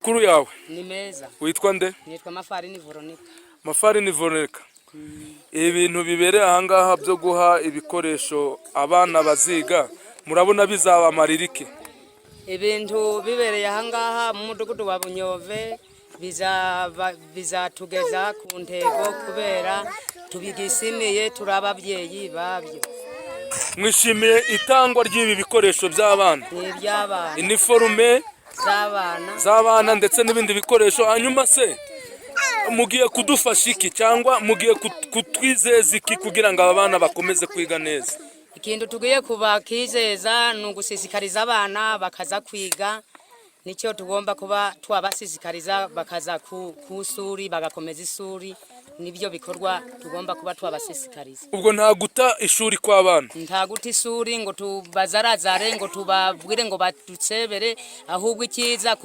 Kuru yawe? Ni meza. Witwa nde? Nitwa Mafarini Veronica. Mafarini Veronica, ibintu bibereye ahangaha byo guha ibikoresho abana baziga, murabona bizabamarira iki? Ibintu bibereye ahangaha mu mudugudu wa Bunyove bizatugeza ku ntego kubera tubigishimiye, turi ababyeyi babyo. Mwishimiye itangwa ry'ibi bikoresho by'abana? Ni iby'abana. Iniforume z'abana. Z'abana ndetse n'ibindi bikoresho. Hanyuma se mugiye kudufasha iki cyangwa mugiye kutwizeza iki kugira ngo aba bana bakomeze kwiga neza? Ikintu tugiye kubakizeza ni ugushishikariza abana bakaza kwiga. Nicyo tugomba kuba twabashishikariza, bakaza ku ishuri, bagakomeza ishuri. Nibyo bikorwa tugomba kuba twabashishikariza. Ubwo nta guta ishuri kw'abana? Nta guta ishuri ngo tubazarazare, ngo tubabwire ngo baducebere, ahubwo icyiza.